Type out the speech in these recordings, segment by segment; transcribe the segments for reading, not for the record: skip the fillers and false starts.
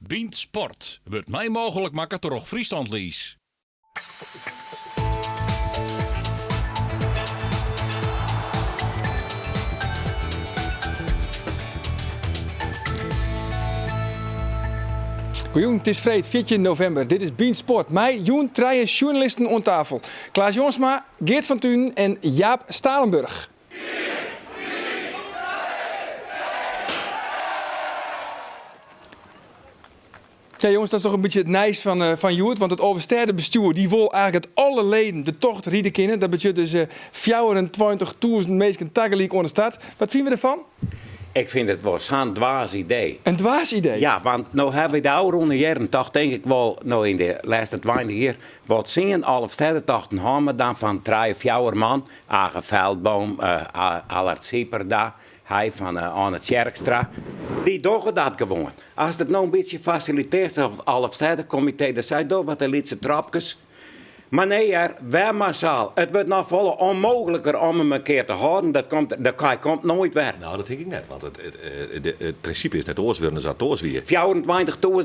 Bynt Sport wurdt mei mooglik makke troch Friesland Lease. Goejûn, it is freed 14 novimber. Dit is Bynt Sport. Mei jûn trije sjoernalisten oan tafel. Klaas Jongsma, Geert van Tunen en Jaap Stalenburg. Tja jonges, dat is toch in bytsje it nijs fan, eh, fan hjoed. Want it Alvestêdebestjoer dy wol eigentlik dat alle leden de tocht ride kinne. Dat betsjut dus eh, 24.000 minsken tagelyk oan de start. Wat fine we derfan? Ik fyn it wol sa'n dwaas idee. In dwaas idee? Ja, want no hawwe wy de ôfrûne jierren toch tink ik wol, no yn de lêste 20 jier, wol tsien Alvestêdetochten hân, mar dan fan trije, fjouwer man. Age Veldboom, Allard Sieperda, hy fan Anne Tjerkstra, dy dogge dat gewoan. Ast it no in bytsje fasilitearst of Alvestêdekomitee, dan sei doch wat de lytse trapkes. Mar nee hear, wer massaal. It wurdt noch folle ûnmoogliker om him in kear te hâlden. Dat komt, de hy komt noait wer. No, dat tink ik net, want it, it, it prinsipe is net oars wurden as dat it oars wie. 24.000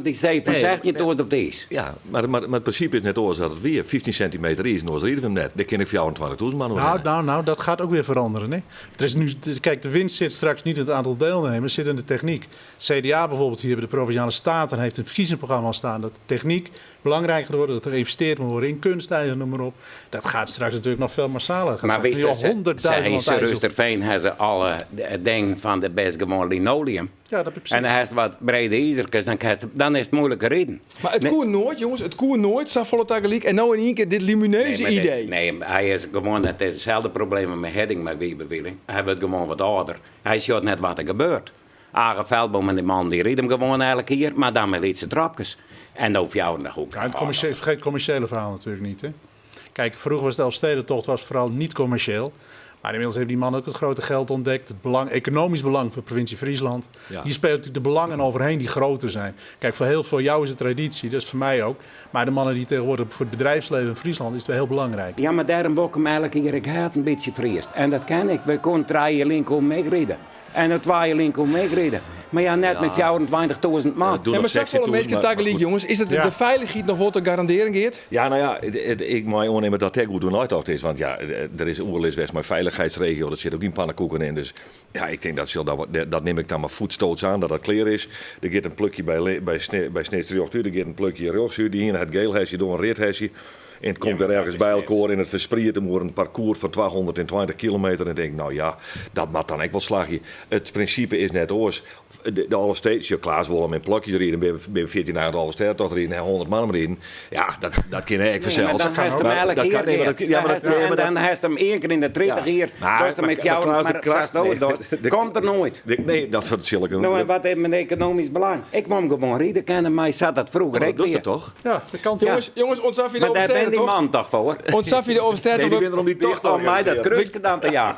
yn stee fan 16.000 op it iis. Ja, mar, mar, mar it prinsipe is net oars as it wie. 15 sintimeter iis en oars ride we him net. Dêr kin ik 24.000 man oerhinne. Nou, nou, nou, dat gaat ook weer veranderen. Hè? Er is nu, kijk, de winst zit straks niet in het aantal deelnemers, zit in de techniek. Het CDA bijvoorbeeld hier bij de Provinciale Staten heeft een verkiezingsprogramma al staan dat de techniek belangrijker wordt, dat er geïnvesteerd moet worden in kunstijs en noem maar op. Dat gaat straks natuurlijk nog veel massaler. Maar wist je, in Surhústerfean ha se alle dingen fan de best gewoan linoleum. Ja, dat precies. En dan hast wat brede izerkes, dan, dan is it moeilijker riden. Mar it koe noait, jonges, it koe noait safolle tagelyk. En no yn ien kear dit lumineuze nee, idee. Nee, hy is gewoan, it is itselde probleem mei Heading, mei Wiebe Wieling. Hy wurdt gewoan wat âlder. Hy sjocht net wat der gebeurt. Age Veldboom en dy man dy ride him gewoan elk jier, mar dan mei lytse trapkes. En no fjouwer hoek. Ja, het commerciële, vergeet het commerciële verhaal natuurlijk niet. Hè? Kijk, vroeger was de Elfstedentocht was vooral niet commercieel. Maar inmiddels hebben die mannen ook het grote geld ontdekt. Het belang, economisch belang voor de provincie Friesland. Ja. Hier speelt natuurlijk de belangen overheen die groter zijn. Kijk, voor heel veel jou is het traditie, dat is voor mij ook. Maar de mannen die tegenwoordig voor het bedrijfsleven in Friesland is het wel heel belangrijk. Ja, mar dêrom wol ik him elk jier. Ik ha it in bytsje friest. En dat ken ik. We koenen trije jier lyn koe meeriden. En no twa jier lyn koe meeriden. Mar ja, net mei 24.000 man. Ja, mar safolle minsken tagelyk, jonges. Is dat de feilichheid noch wol te garandearjen, Geert? Ja, no ja, ik mei oannimme dat dêr goed oer neitocht is. Want ja, der is oerlis west mei feilichheidsregio, dat sit ook yn pannekoeken yn. Dus ja, ik tink dat sil dan, dat nim ik dan mar fuortstoots oan dat dat klear is. Der giet in plukje by, by, by Snits rjocht út, der giet in plukje rjochts út. De iene hat geel hesje, de oar in read hesje. En it komt wer ergens by elkoar en it ferspriedt him oer in parkoers fan 220 kilometer. En ik tink, no ja, dat moat dan ek wol slagje. It prinsipe is net oars. De Alvestêd, sjoch, Klaas wol him yn plokjes riden, binne we 14 dagen de Alvestêdetocht riden en 100 man him riden. Ja, dat, dat kin ek fansels. Dan hast him elk jier. Dan hast him ien kear yn de 30 jier, dochst him mei fjouwer, mar sa'tsto it dochst, komt er noait. Nee, dat sil ik. No en wat is myn ekonomysk belang? Ik wol him gewoan ride kinne mei sa't dat froeger ek wie. Dat dochst toch? Ja, dat kan toch. Jongens, jongens ûntsaf je de Maar dêr bin dy Alvestêdetocht? man toch foar? Ûntsaf je de Alvestêdetocht? Nee, dy binne der om dy tocht te Om my dat organisearjen. kruske dan te jaan.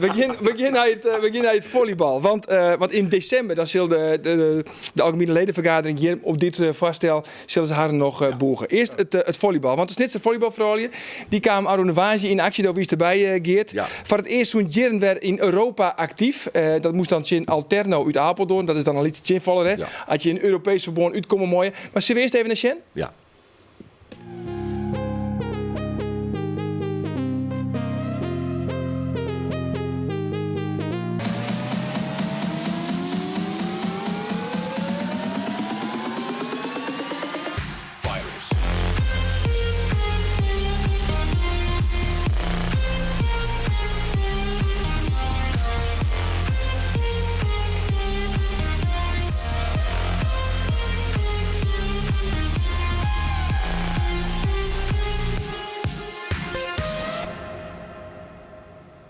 We gean, we gean nei it, we gean nei it follybal. Want, eh, want yn desimber dan sil de, de, de algemiene ledenfergadering hjir op dit eh, foarstel sille se harren noch eh, bûge. Earst it, it follybal. Want de Snitser follybalfroulju dy kamen ôfrûne woansdei yn aksje. Do wiest derby, eh, Geert. Ja. Foar it earst sûnt jierren wer yn Europa aktyf. Eh, dat moast dan tsjin Alterno út Apeldoorn. Dat is dan in lytse tsjinfaller, hè? Ja. As je yn Europeesk ferbân útkomme meie. Mar sille we earst even nei sjen? Ja.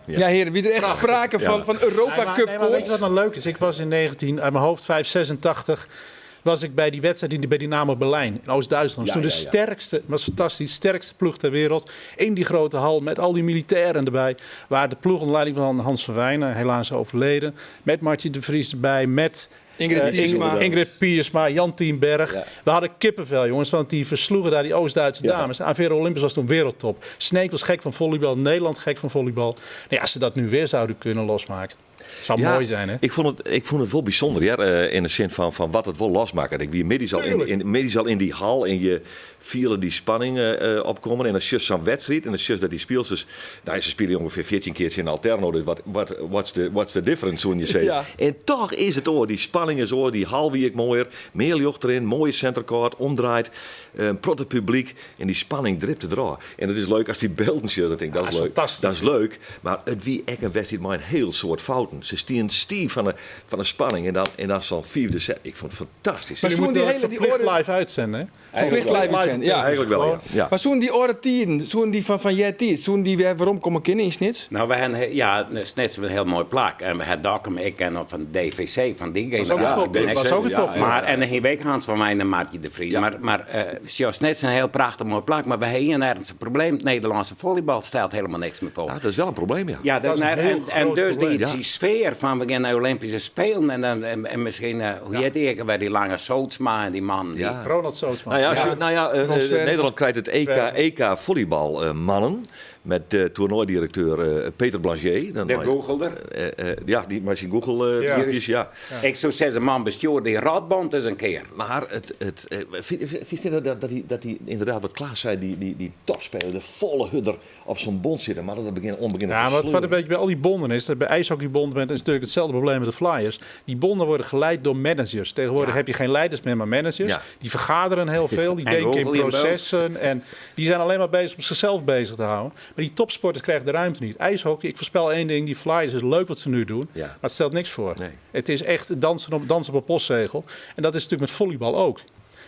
Ja, heren, wie der echt sprake fan, fan Europa Cup Nee, maar weet je wat nou leuk is? Ik was in 19, uit mijn hoofd 586 was ik bij die wedstrijd in, bij Dynamo Berlijn in Oost-Duitsland. Ja, toen de ja, ja. sterkste, was fantastisch, sterkste ploeg ter wereld. In die grote hal met al die militairen erbij. Waar de ploeg onder leiding van Hans van Wijnen, helaas overleden. Met Martin de Vries erbij, met Ingrid Piersma. Ingrid Piersma, Jantien Berg. Ja. We hadden kippenvel, jongens, want die versloegen daar die Oost-Duitse Ja. dames. Avera Olympus was toen wereldtop. Sneek was gek van volleybal, Nederland gek van volleybal. Nou ja, als ze dat nu weer zouden kunnen losmaken. Zou moai zijn, hè? Ik fûn it, ik fûn it wol bysûnder, hear, eh, yn de sin fan, fan wat it wol losmakket. Ik wie middeis al yn, Tuurlijk. yn, middeis al yn dy hal en je fiele dy spanning eh, eh, opkommen. En dan sjochst sa'n wedstriid en dan sjochst dat dy spylsters, nou, se spylje ûngefear 14 kear tsjin Alterno, dus wat, wat, what's the, what's the difference, soene je sizze. Ja. En toch is it oars, dy spanning is oars, dy hal wie ek moaier, mear ljocht deryn, moaie centercourt, omdraaid, eh, in protte publyk en dy spanning dripte derôf. En it is leuk ast dy bylden sjochst, dan tink ik, dat is is leuk. fantastysk. Dat is leuk, mar it wie ek in wedstriid mei in hiel soad fouten. Se stienen stiif fan de, fan de spanning en dan, en dan sa'n fiifde set. Ik fûn it fantastysk. Maar Je soene moet die dat hele die verplicht orde, live uitzenden, hè? verplicht live uitzenden, ja. Eigenlijk wel, ja. ja. Maar soene dy âlde tiden, soene dy fan fan eartiids, soene dy wer weromkomme kinne yn Snits? Nou, we hebben, ja, Snits is een heel mooi plak. En we hebben Dokkum, ik ken nog van DVC, van die Was ook een generatie. top, ben ik. was ook een Ja, top. ja. Maar, en dan ging ik Hans van Wijn en Maartje de Vries. Ja. Maar, maar eh, Snits is een heel prachtig mooi plak. Maar we hebben hier een ernstig probleem. Het Nederlandse volleybal stelt helemaal niks meer voor. Ja, dat is wel een probleem, ja. Ja, dat, Dat is een en, heel en, en groot dus die, probleem. Ja. die sfeer van we gaan naar Olympische Spelen en, dan, en, en misschien, eh, hoe heet die ook weer, die lange Sootsma en die man. Die, Ja. Ronald Sootsma. Nou ja, als je- nou ja, eh, Ron eh, Zwerver. Nederland krijgt het EK, Zwerver. EK volleybal eh, mannen met eh toernooidirecteur eh, Peter Blanger. Dan, De Googler. Eh, eh, ja, die maar zijn Google eh Ja. trucjes, ja. Ik zou zeggen, man, bestuur die radbond eens een keer. Maar het, het, eh, vind, vind je dat, dat, die, dat die inderdaad, wat Klaas zei, die, die, die topspeler, de volle hudder op zo'n bond zitten, maar dat het begin, onbeginnen Ja, te maar wat, wat sleuren. een beetje bij al die bonden is, dat bij ijshockeybond bent, is natuurlijk hetzelfde probleem met de Flyers. Die bonden worden geleid door managers. Tegenwoordig heb je geen leiders meer, maar managers. Ja. Die vergaderen heel veel, die En denken in Google je processen en die zijn alleen maar bezig om zichzelf bezig te houden. Maar die topsporters krijgen de ruimte niet. IJshockey, ik voorspel één ding, die Flyers is leuk wat ze nu doen, Ja. maar het stelt niks voor. Nee. Het is echt dansen op, dansen op een postzegel. En dat is natuurlijk met volleybal ook.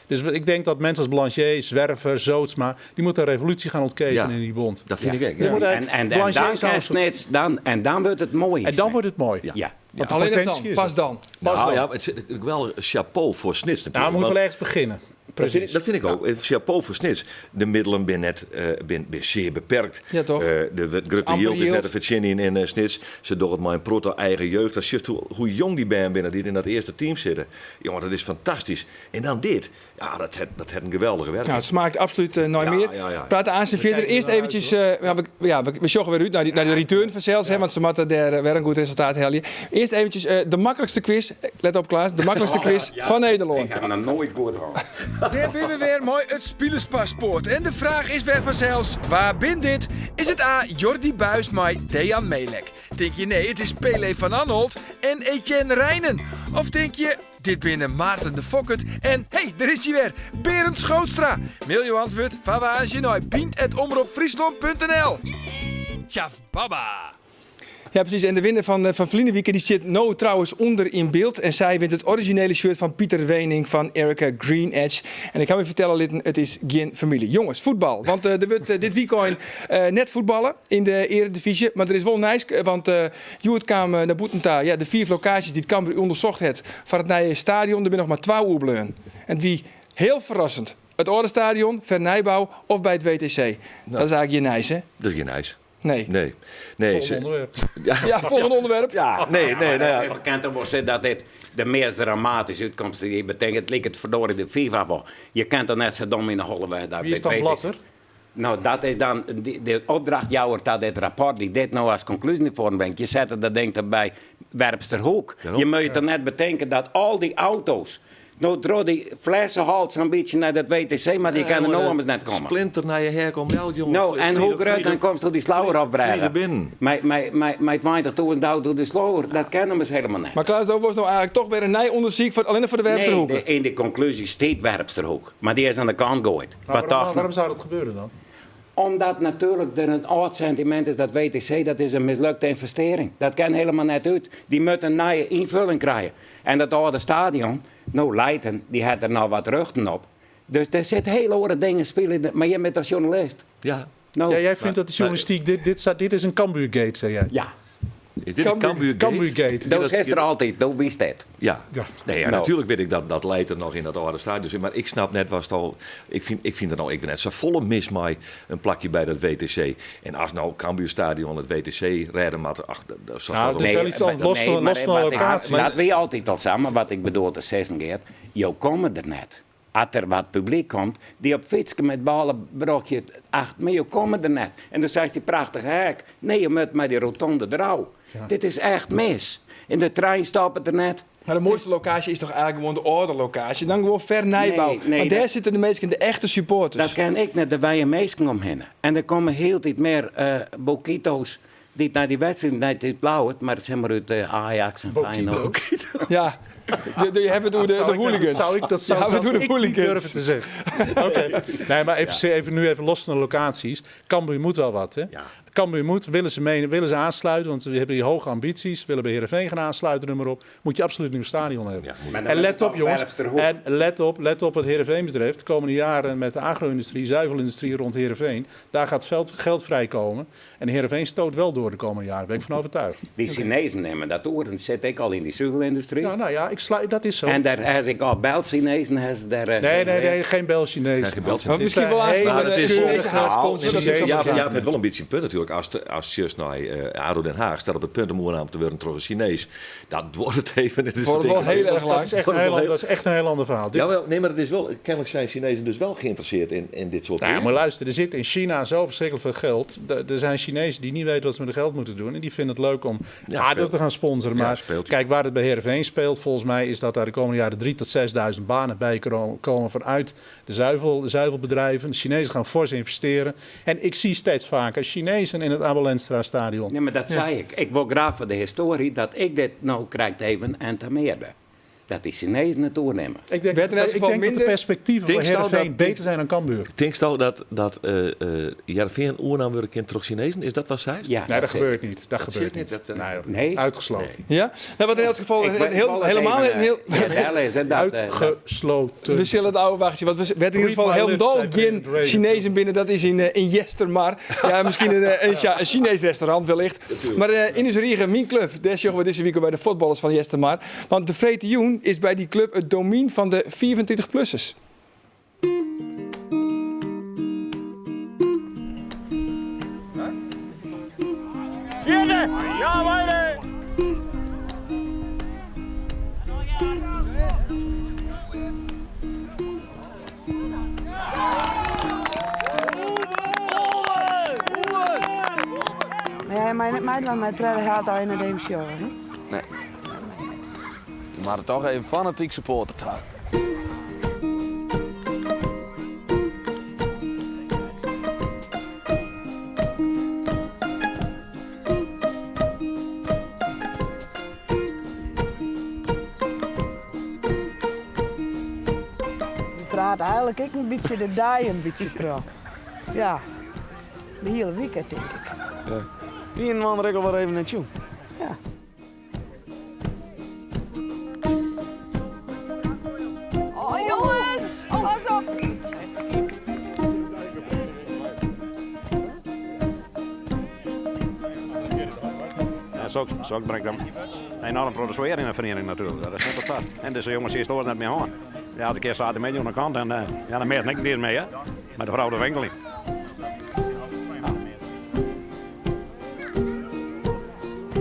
Dus ik denk dat mensen als Blanchet, Zwerver, Zootsma, die moeten een revolutie gaan ontketenen Ja. in die bond. Dat vind ik ook. Die Ja. moeten En, eigenlijk- en, en Blanchet dan zou kan een soort- Snits, dan, en dan wordt het mooi. in En dan Snits. wordt het mooi. Ja. Ja. Want de Alleen potentie dan, is pas er. dan. Pas Nou dan. ja, maar het is wel chapeau voor Snits Nou, natuurlijk. we moeten want- wel ergens beginnen. Dat vind, ik, Precies. dat vind ik ook. Eh, Chapeau voor Snits. De middelen zijn net eh, bin, bin zeer beperkt. Ja, toch? Eh, de de grutte amper yield is yield. net een verzin in, in eh, Snits. Ze doen het maar een proto eigen jeugd. Dat is juist hoe, hoe jong die band binnen die in dat eerste team zitten. Jongen, dat is fantastisch. En dan dit. Ja, dat het, dat het een geweldige werk. Nou, het smaakt absoluut eh, nooit Ja, meer. ja, ja. Praten aan verder. kijken Eerst er naar eventjes, eh, ja, we, ja, we, we sjoggen weer uit naar, die, naar de return van zelfs, hè, want ze moeten daar eh, weer een goed resultaat halen. Eerst eventjes eh, de makkelijkste quiz, eh, let op Klaas, de makkelijkste quiz van Nederland. Ik heb hem nog nooit goed gehad. Daar ben we weer mooi het spielerspaspoort. En de vraag is weer vanzelfs, waar bin dit? Is het A, Jordi Buis met Dejan Melek? Denk je nee, het is Pele van Anholt en Etienne Rijnen? Of denk je, dit binnen Maarten de Fokkert en hey, daar is hij weer, Berend Schootstra. Mail je antwoord, vawaasje naar pient.omroepfriesland.nl Tjaf baba. Ja, precies. En de winnaar van, eh, van verleden week, die zit nou trouwens onder in beeld. En zij wint het originele shirt van Pieter Wening van Erica Green Edge. En ik kan u vertellen, Litten, het is geen familie. Jongens, voetbal. Want eh, er wordt eh, dit weekend eh, net voetballen in de Eredivisie. Maar er is wel nice, eh, want eh Joert kwam eh, naar Boetenta. Ja, de vier locaties die het Cambuur onderzocht heeft van het nieuwe stadion, er zijn nog maar 12 uur bleun. En wie heel verrassend. Het oude stadion, Vernijbouw of bij het WTC. Dat is eigenlijk je nice, hè? Dat is geen ijs. Nee. Nee. Nee. Volgende ze- onderwerp. Ja, volgende onderwerp. ja, nee, nee, nou ja. Even kent er wel zeggen dat dit de meest dramatische uitkomst die betekent. Het lijkt het verdorie de FIFA voor. Je kent dan net zo dom in de holle weg. daar Wie is bij dan het WTC. Blatter? Nou, dat is dan die, de opdrachtjouwer dat dit rapport die dit nou als conclusie naar voren brengt. Je zet dat ding erbij Werpsterhoek. Daarom. Je moet er net bedenken dat al die auto's. Nou, door die flessen haalt zo'n beetje naar dat WTC, maar die kunnen nou anders net komen. Splinter naar je herkom, jou, jongen. Nou, en hoe groot dan komt er die slauwer afbrengen? Vliegen binnen. Met, met, met, met 20.000 auto de slauwer, dat kennen we eens helemaal niet. Maar Klaas, dat was nou eigenlijk toch weer een nij onderzoek voor, alleen voor de Nee, Werpsterhoek. de, in de conclusie steekt Werpsterhoek. Maar die is aan de kant gegooid. Maar Wat waarom, dacht waarom zou dat gebeuren dan? Omdat natuurlijk er een oud sentiment is dat WTC, dat is een mislukte investering. Dat kan helemaal net uit. Die moet een nieuwe invulling krijgen. En dat oude stadion, nou Leiden, die had er nou wat ruchten op. Dus er zitten hele andere dingen spelen. Maar jij bent als journalist. Ja. Nou, Ja, jij vindt dat de journalistiek, dit, dit, staat- dit is een Cambuurgate, zei jij. ja. Is dit een Cambuur- Cambuur Cambuurgate. Dat was gisteren altijd, dat wist het. Ja. Ja. Nee, ja Nou. natuurlijk weet ik dat dat leidt er nog in dat oude stadion zit. Maar ik snap net was het al. Ik vind, ik vind er nou, ik ben net zo volle mis mij een plakje bij dat WTC. En als nou Cambuur Stadion het WTC redden, maar ach, dat, dat zou Nou, toch het is wel- wel iets anders, los van- maar los van de wat ik- locatie. Dat weet je altijd al samen, wat ik bedoel te zeggen, Geert. Jou komen er net. As der wat publyk komt, dy op fytske mei it bôlebrochje achter my, jo komme der net. En dan seist dy prachtige hek, nee, jo moatte mei dy rotonde derôf. Dit is echt mis. En de trein stoppet der net. Mar de moaiste lokaasje is toch eigenlik gewoan de âlde lokaasje? Dan gewoan fernijbou. Nee, nee, Want dêr dat- sitte de minsken, de echte supporters. Dat kin ek net, der wenje minsken omhinne. En der komme hieltyd mear bokito's dy't nei dy wedstriden, net út Ljouwert, mar sis mar út Ajax en Feyenoord. Ja, je hawwe it oer de hooligans. Dat zou ik, dat zou, Je hawwe it zou oer de ik niet hooligans. durven te zeggen. Oké. Nee, maar even, even, nu even los van de locaties. Cambuur moet wel wat, hè? Ja. Cambuur moet, willen ze, mee, willen ze aansluiten, want we hebben die hoge ambities. Willen bij Heerenveen gaan aansluiten, noem maar op. Moet je absoluut een nieuw stadion hebben. Ja, moet. Maar dan En moet let het op, toch jongens. Werpsterhoek. En let op, let op wat Heerenveen betreft. De komende jaren met de agro-industrie, zuivelindustrie rond Heerenveen. Daar gaat veld, geld vrijkomen. En Heerenveen stoot wel door de komende jaren, ben ik van overtuigd. Die Chinezen nemen dat oer en zit ik al in die zuivelindustrie. Ja, nou ja, ik sluit, dat is zo. En daar heb ik al Bel-Chinezen. heb ze daar, Nee, nee, nee, geen Bel-Chinees. Zijn geen Bel-Chinezen. Maar misschien wel Dit zijn aansluiten Maar bij het de is- Chinese haatsponsor. Dat is Chinees- ook Ja, zo. ja, het wel een beetje een punt natuurlijk. Als, de- als just naar eh ADO Den Haag staat op het punt om oornaam te worden door een Chinees. Dat wordt het even. Het is Wordt het wel natuurlijk- heel erg Dat lang. is echt een heel, dat is echt een heel ander verhaal. Dit, Jawel, nee, maar het is wel, kennelijk zijn Chinezen dus wel geïnteresseerd in, in dit soort Nou ja, dingen. maar luister, er zit in China zo verschrikkelijk veel geld. Er zijn Chinezen die niet weten wat ze met hun geld moeten doen. En die vinden het leuk om Ja, ADO speelt. te gaan sponsoren. Ja, Maar speelt. kijk, waar het bij Heerenveen speelt, volgens mij is dat daar de komende jaren 3.000 tot 6.000 banen bij komen vanuit de, zuivel, de zuivelbedrijven. De Chinezen gaan fors investeren. En ik zie steeds vaker Chinezen in het Abe Lenstra stadion. Nee, maar dat zei ik. Ik wil graag voor de historie dat ik dit nou krijg even en te meerde. Dat die Chinezen het oornemen. Ik denk, Werd in elk dat, ik geval denk dat de minder- perspectieven voor Denk nou Heerenveen dat- beter zijn dan Cambuur. Denk je dat, dat eh eh Heerenveen oornaam worden kind door Chinezen? Is dat wat zij? Ja, Nee, dat zit. gebeurt niet. Dat gebeurt zit niet. niet, dat, eh, Nee, hoor. Nee. Uitgesloten. Ja? Nou, wat in elk geval Ik een, ben- een heel, ik wil het helemaal even, een heel, eh, ja, daar is, hè, dat, eh, dat- Uitgesloten. We zullen het oude wachtje, want we werd in ieder geval Read my helemaal lips, zei geen president Reagan. Chinezen binnen. Dat is in, in Jestermar. Ja, misschien een, een, ja, een Chinees restaurant wellicht. Maar in de Riege, mijn club, daar zorgen we deze week bij de voetballers van Jestermar. Want de Vrete Joen is bij die club het domien van de 24-plussers. Maar ja, mijn, mijn, mijn tredde had al in de dem show, hè? Nee. Maar toch even fanatiek supporter te hebben. We praten eigenlijk ik een beetje de daai een beetje trouw. Ja, de hele weekend denk ik. Wie een man regel wel even naartoe. Ja. Oh jongens, pas op! Ja, zo, zo brengt hem enorm produceer in de vereniging natuurlijk. Dat is net wat zat. En deze jongens hier storen net meer aan. Ja, de keer zaten een beetje aan de kant en ja, dan merk ik niet mee, hè. Maar de vrouw de winkel in.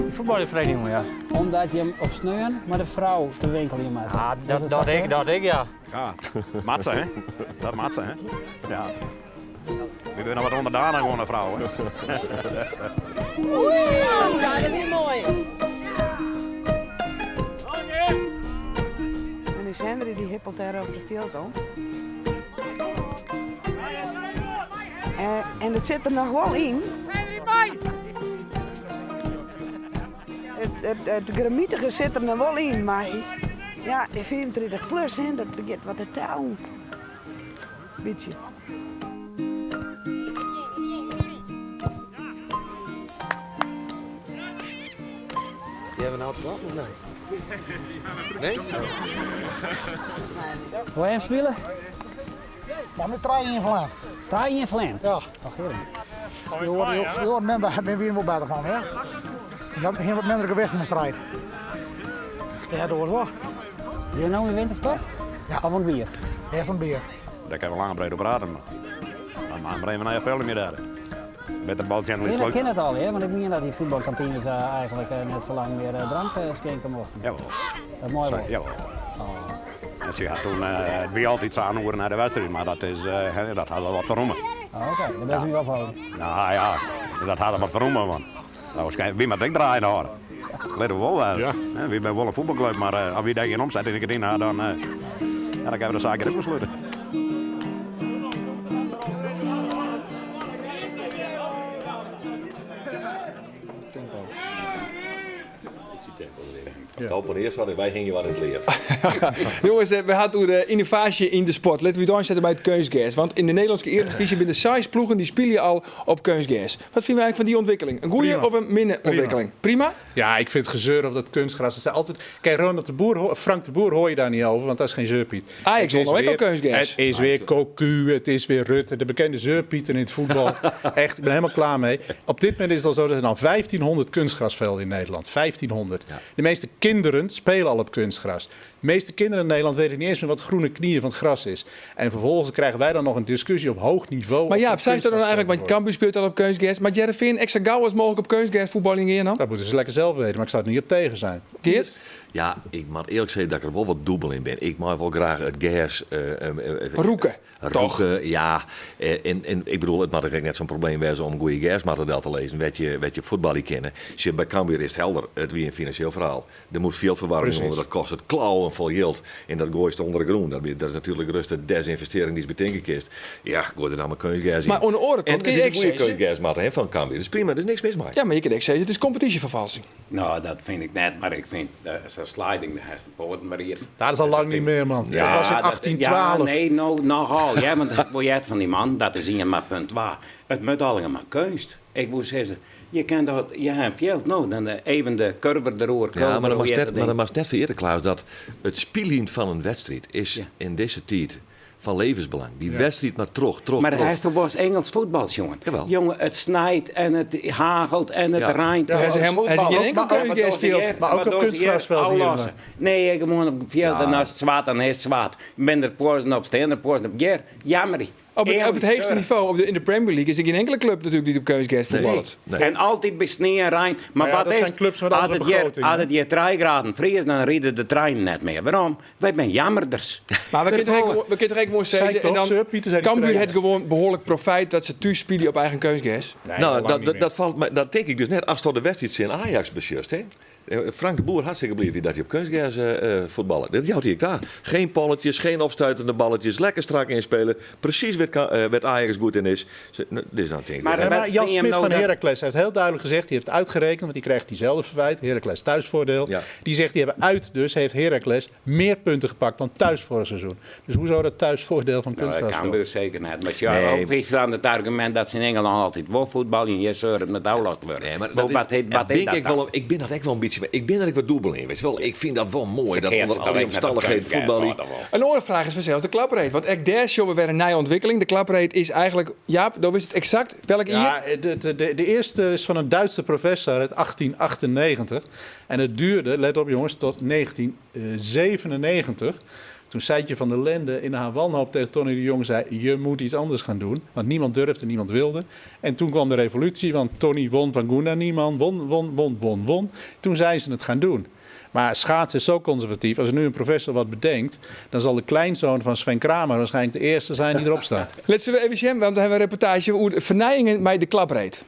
Voetbalvereniging, ja. Omdat je hem op sneun maar de vrouw te winkelen maakt. Ah, dat, dat, ik, dat ik, ja. Ja, matsen, hè. Dat matsen, hè. Ja. We zijn nog wat onderdanig gewoon een vrouw, hè. Oeh, ja, dat is mooi. En is Henry die hippelt daar op de veld om. En het zit er nog wel in. Henry, bij! Het, het, het gramietige zit er nog wel in, maar ja, die 24 plus, hè, dat begint wat te touwen. Beetje. Die hebben een automaat of nee? Nee? Wil je hem spelen? Ja, met trein in Vlaam. Draai in Vlam. Ja. Ach, heerlijk. Je hoort, je, je hoort men, ben weer wel beter van, hè? Je hebt heel wat minder gewicht in de strijd. Ja, dat wordt wel. Wil je nou in winterstop? Ja. Of een bier? Eerst een bier. Daar kan we lang en breed op praten, maar dan maken we even naar je velden meer daar. Met de baltje en Ja, dat leuk. ken het al, hè? Want ik meen dat die voetbalkantines eigenlijk net zo lang meer drank schenken mochten. Jawel. Dat mooi wel. Jawel. Oh. En se hat toen, it wie altyd sa'n oere nei de wedstriid, mar dat is, dat hat al wat ferromme. Oh, oké, dêr binne se mei opholden. No ja, dat hat al wat ferromme, want wy moatte ek draaiende hâlde. Litte we wol wêze. Wy binne wol in fuotbalklup, mar as wy dêr gjin omset yn de ha, dan, ja, dan kinne we de saak hjir ek wol slute. Tempo. Lopen earst wat en wy hingje wat yn it lear. Jonges, we ha it oer de ynnovaasje yn de sport. Litte we úteinsette mei it keunstgers. Want yn de Nederlânske Earedivyzje binne der seis ploegen dy spylje al op keunstgers. Wat fine wy eigentlik fan dy ûntwikkeling? In goede of in minne ûntwikkeling? Prima? Ja, ik vind het gezeur over dat kunstgras. Dat zijn altijd... Kijk, Ronald de Boer, Frank de Boer hoor je daar niet over, want dat is geen zeurpiet. Ajax wol no ek al keunstgers. Het is weer Cocu, het is weer Rutte, de bekende zeurpieten in het voetbal. Echt, ik ben helemaal klaar mee. Op dit moment is het al zo dat er zijn al 1500 kunstgrasvelden in Nederland. 1500. De meeste kinderen spelen al op kunstgras. De meeste kinderen in Nederland weten niet eens meer wat groene knieën van het gras is. En vervolgens krijgen wij dan nog een discussie op hoog niveau. Maar ja, zij dan eigenlijk, want Cambuur speelt al op kunstgras. Maar Hearrenfean ek sa gau as mooglik op keunstgers fuotbaljen gean dan? Dat moeten ze lekker zelf weten, maar ik zou er niet op tegen zijn. Geert? Ja, ik moat earlik sizze dat ik der wol wat dûbel yn bin. Ik mei wol graach it gers Rûke, toch? Rûke, ja. En ik bedoel, it moat ek net sa'n probleem wêze om goede gersmatten del te lizzen wêr't je fuotbalje kinne. Sjoch, by Cambuur is it helder, it wie in finansjeel ferhaal. Der moast fjildferwaarming ûnder, dat kostet klauwen fol jild. En dat goaist ûnder de grûn. Dat is natuerlik de grutste desinvestearring dy'tst betinke kinst. Ja, goai der dan mar keunstgers yn. Mar oan de oare kant En kin je it ek is in goede sizze. keunstgersmatte hè, fan Cambuur. Dat is prima, der is niks mis mei. Ja, mar je kinne ek sizze, it is kompetysjeferfalsing. No, dat fyn ik net, mar ik fyn sa'n sliding, dêr hast de poaten mar iepen. Dat is al lang niet meer, man. Ja, dat was in dat- 1812. Ja, nee, no, nochal. Ja, want ik wol heard fan dy man, dat is ien mar punt twa. It moat allegear mar keunst. Ik woe sizze, je kin dat, je ha in fjild, no, dan even de kurver deroer, Ja, maar kulver, dan hoe moatst hjit net, dat mar ding. dan moatst net ferjitte, Klaas, dat it spyljen fan in wedstriid is yn dizze tiid fan levensbelang. Dy wedstriid moat troch, troch, Mar troch. hast toch wolris Ingelsk fuotbal sjoen? Jawel. Jonge, it snijt en it hagelt en it Ja. reint. Ja, Hij is helemaal- hij is geen enkel keunstgersfjild. Maar ook op kunstgrasveld hier en daar. Nee, gewoan op it fjild en as it swart, dan is it swart. Bin der poazen op, stean der poazen op. Hjir, jammer. Op it heechste nivo, op de, yn de Premier League, is der gjin inkele klup natuerlik dy't op keunstgers fuotballet. Nee. En altyd by snie en rein. Mar Maar ja, wat dat is zijn clubs met as andere it hjir, begrotingen, as hè? it hjir 3 graden friest, dan ride de treinen net mear. Wêrom? Wy binne jammerders. Mar we kinne toch ek, we kinne toch ek gewoan Zei sizze, ik en toch, dan Sir Pieter zei die Cambuur trainer. hat gewoan behoarlik profijt dat se thús spylje op eigen keunstgers. Nee, Nou, al lang dat, niet dat, meer. dat, falt my, dat tink ik dus net. Ast de wedstriid tsjin Ajax besjochst, hè. Frank de Boer hartstikke bliid wie dat hy op keunstgers fuotballe. Dat jout hy ek ta. Geen polletjes, geen opstuitende balletjes, lekker strak inspelen. Precies wêr't Ajax goed yn is. Dus dan tink ik, Maar Ja, maar wat Jan vind je hem Smit nou van dat- Heracles heeft heel duidelijk gezegd, die heeft uitgerekend, want die krijgt diezelfde verwijt, Heracles thuisvoordeel. Ja. Die zegt, die hebben uit dus, heeft Heracles meer punten gepakt dan thuis vorig seizoen. Dus hoezo dat thuisvoordeel van Nou, dat kunstgrasveld? Cambuur zeker net. Maar ja, Nee. ook is dan het argument dat ze in Engeland altyd wol fuotbalje en hjir soe it met ôflast wurde. Nee, maar Wat- dat is- wat heet- dat wat is ben dat ik, dan? wel, ik ben dat echt wel een beetje. Ik ben er ook wat dûbel in. Weet je wel? Ik vind dat wel mooi. Ze Dat keert onder ze al die toch echt met dat omstandigheden kunstgras, voetbal. hoor, dat wel. Een oare fraach is fansels de klapreed. Want ek dêr sjogge we wer in nije ûntwikkeling. De klapreed is eigentlik, Jaap, do witst it eksakt welk jier? Ja, de eerste is van een Duitse professor uit 1898. En het duurde, let op jongens, tot 1997. Toen Sijtje van der Lende in haar wanhoop tegen Tony de Jong zei... je moet iets anders gaan doen. Want niemand durfde, niemand wilde. En toen kwam de revolutie, want Tony won van Gunda Niemann. Won, won, won, won, won. Toen zijn ze het gaan doen. Maar schaatsen is zo conservatief. Als er nu een professor wat bedenkt... dan zal de kleinzoon van Sven Kramer waarschijnlijk de eerste zijn die erop staat. Litte we even sjen, want dan hawwe we in reportaazje oer de fernijingen mei de klapreed.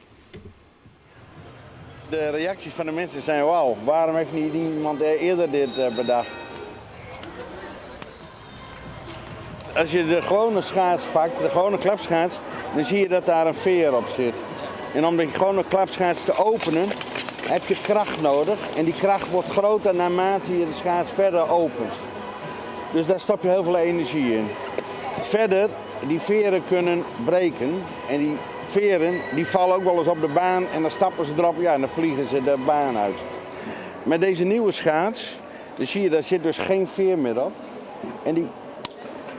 De reacties van de mensen zijn wauw, waarom heeft niet iemand eerder dit bedacht? Als je de gewone schaats pakt, de gewone klapschaats, dan zie je dat daar een veer op zit. En om die gewone klapschaats te openen, heb je kracht nodig. En die kracht wordt groter naarmate je de schaats verder opent. Dus daar stop je heel veel energie in. Verder, die veren kunnen breken. En die veren die vallen ook wel eens op de baan en dan stappen ze erop, ja, en dan vliegen ze de baan uit. Met deze nieuwe schaats, dan zie je, daar zit dus geen veer meer op. En die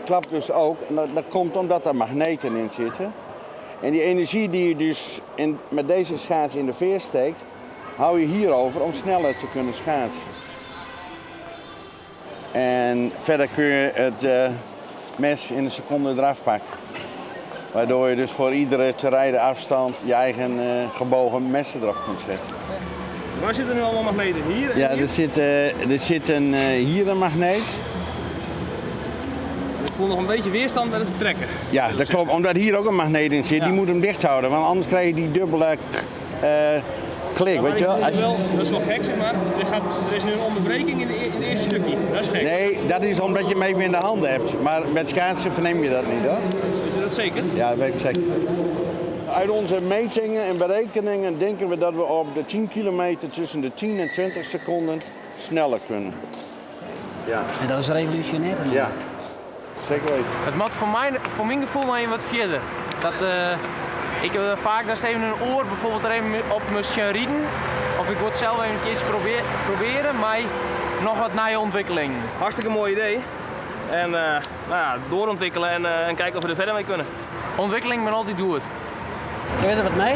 klapt dus ook. En dat komt omdat daar magneten in zitten. En die energie die je dus met deze schaats in de veer steekt, hou je hierover om sneller te kunnen schaatsen. En verder kun je het mes in een seconde eraf pakken. Waardoor je dus voor iedere te rijden afstand je eigen gebogen messen erop kunt zetten. Waar zitten nu allemaal magneten? Hier en Ja, hier? er zit hier een magneet. voel nog een beetje weerstand bij het vertrekken. Ja, dat klopt. Omdat hier ook een magneet in zit, die moet hem dicht houden. Want anders krijg je die dubbele klik, Ja, maar weet je wel. Dat Als is je- wel, dat is wel gek, zeg maar. Er, gaat, er is nu een onderbreking in, de, in het eerste stukje. Dat is gek. Nee, dat is omdat je hem even in de handen hebt. Maar met schaatsen verneem je dat niet hoor. Weet je dat zeker? Ja, dat weet ik zeker. Uit onze metingen en berekeningen denken we dat we op de 10 kilometer tussen de 10 en 20 seconden sneller kunnen. Ja. En dat is revolutionair dan? Ja, zeker weten. Het moet voor, mij, voor mijn gevoel nog even wat verder. Dat, ik heb vaak dat even een oor bijvoorbeeld er even op moest gaan rieden. Of ik word zelf even een keertje proberen, maar nog wat nieuwe ontwikkelingen. Hartstikke mooi idee. En nou ja, doorontwikkelen en kijken of we er verder mee kunnen. Ontwikkeling ben altijd goed. Kun je er wat mee?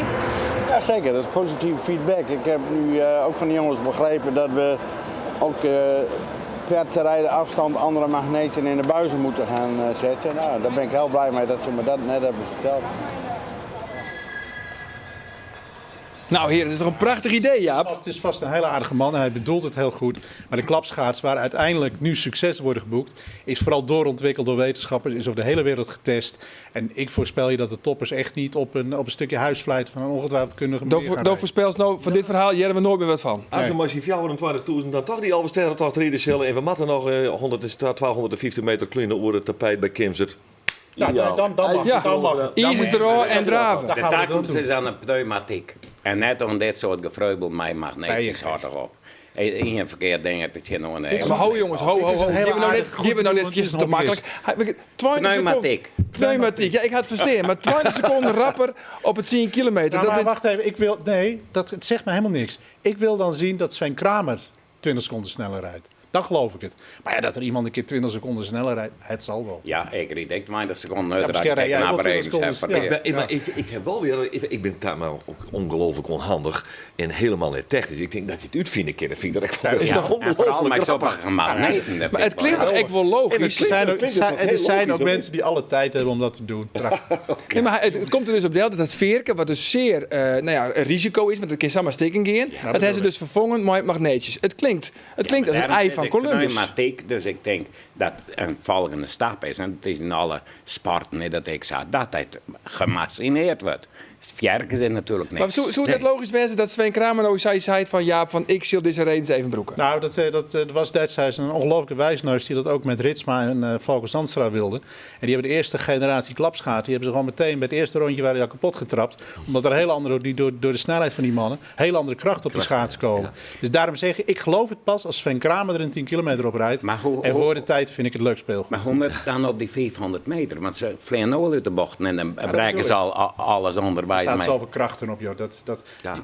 Ja, zeker. Dat is positieve feedback. Ik heb nu ook van de jongens begrepen dat we ook per te rijden afstand andere magneten in de buizen moeten gaan zetten. Nou, daar ben ik heel blij mee dat ze me dat net hebben verteld. Nou heren, dat is toch een prachtig idee, Jaap? Het is vast een hele aardige man en hij bedoelt het heel goed. Maar de klapschaats waar uiteindelijk nu succes worden geboekt, is vooral doorontwikkeld door wetenschappers, is over de hele wereld getest. En ik voorspel je dat de toppers echt niet op een stukje huisvlijt van een ongetwijfeld kundige manier gaan Dat rijden. voorspelt nou van dit verhaal, hier hebben we nooit meer wat van. Als we maar zien 24.000, dan toch die Alversterrentocht rijden zullen. En we moeten nog 1250 meter klunen oer het tapijt bij Kimsert. Ja, dan mag het, dan mag het. Is het er al en draven. Dan De gaan we dat toekomst doen. is aan de pneumatiek. En net om dit soort gevreubel met magnetisch Nee, hard erop. In een verkeerd ding, het is nog een Maar ho jongens, ho, Dit ho, is ho. een hele Geef me nou net, aardig geef me nou net goed vist doel, te het is een makkelijk. 20 Pneumatiek. seconden. Pneumatiek. Ja, ik had het verstaan. Maar 20 seconden rapper op het 10 kilometer. Nou, dat maar ben- wacht even, ik wil, nee, dat, het zegt me helemaal niks. Ik wil dan zien dat Sven Kramer 20 seconden sneller rijdt. Dan geloof ik het. Maar ja, dat er iemand een keer 20 seconden sneller rijdt, het zal wel. Ja, ik ried ik 20 seconden Ja, uit. misschien rij jij wel 20 seconden. Ik ben, ik, maar ik, ik heb wel weer, ik ben daar maar ook ongelooflijk onhandig en helemaal niet technisch. Ik denk dat je het uitvinden kan, dat vind ik dat echt wel is toch En vooral ongelooflijk met zo'n grappig. magneten. dat Maar vind het ik klinkt wel toch echt wel logisch? En het Er zijn ook, klinkt zijn, toch er heel zijn logisch, ook hoor. mensen die alle tijd hebben om dat te doen. Prachtig. Nee, maar het komt er dus op deel dat dat veerke, wat dus zeer een risico is, want het kan zomaar stikken gaan, dat hebben ze dus vervangen met magneetjes. Het klinkt als een Daarom ei zit van ik Columbus. Pneumatiek, dus ik denk dat een volgende stap is, en het is in alle sporten hè, dat ik zei, dat het gemachineerd wordt. Vjerken zijn natuurlijk niks. Maar zou het logisch wezen dat Sven Kramer nou zei van Jaap van ik zal deze redens even broeken? Nou, dat was destijds een ongelooflijke wijsneus die dat ook met Ritsma en Falko Zandstra wilde. En die hebben de eerste generatie klapschaat, die hebben ze gewoon meteen bij het eerste rondje waren die al kapot getrapt. Omdat er hele andere, die door de snelheid van die mannen, hele andere kracht op de schaats komen. Dus daarom zeg ik, ik geloof het pas als Sven Kramer er een 10 kilometer op rijdt. Maar hoe- en hoe- voor de tijd vind ik het leuk speelgoed. Maar hoe moet het dan op die 500 meter? Want ze vliegen al uit de bochten en dan dat breken bedoel ze ik. al alles Er onderwijs staat mee. zoveel krachten op, joh. Ja.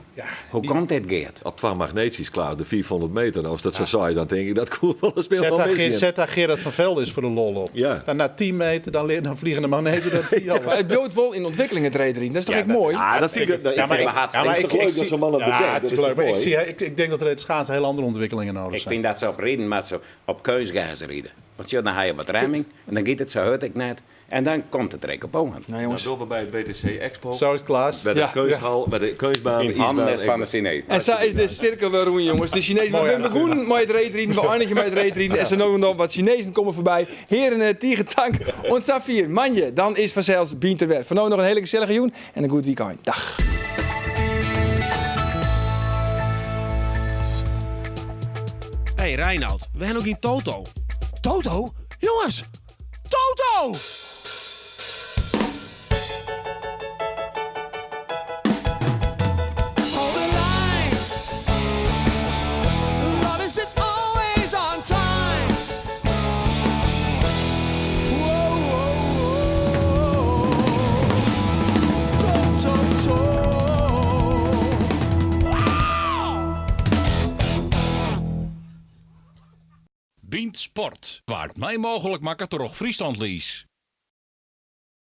Hoe komt dit, Geert? Op twee magnetisch klaar, de 400 meter. Nou, als dat zo saai is, dan denk ik dat koer wel eens meer Zet wel daar, misgaan. zet daar Gerard van Velde eens voor de lol op. Ja. Dan na 10 meter, dan vliegen de magneten dat die al. Maar het beeld wel in ontwikkeling het reedrien. Dat is toch Ja, echt dat mooi? Ah, dat vind ik, Ja, maar ik, hartstikke het is toch leuk dat zie- zo'n man dat Ja, bedenkt. Dat hartstikke is leuk. toch Maar ik, mooi? zie, ik denk dat er in het schaatsen hele andere ontwikkelingen nodig Ik zijn. vind dat ze op rijden, maar ze op keusgazen rijden. Want ja, dan ga je wat remming en dan gaat het zo hard ik net. En dan komt het trek op ogen. Nou Nou, jongens. doen we bij het BTC Expo. Zo is het, Klaas. Bij de Ja. keusthal, bij de keusbaan. In handen is ijsbaan. van de Chinees. En zo is de cirkel wel roen, jongens. De Chinezen, we Mooi zijn begonnen met het reetrieden, we eindigen met het reetrieden. En ze noemen dan wat Chinezen komen voorbij. Heren, Tiegentank, ons Safir, Manje, dan is vanzelfs Bien ter Werf. Voor nu nog een hele gezellige joen en een goed weekend. Dag. Hey Reinoud, we hebben ook geen Toto. Toto? Jongens! Toto! Hold the line. Love isn't always on time. Whoa, whoa, whoa. To, to, to. Wow! Bynt Sport, waard mij mogelijk makke troch Friesland Lies.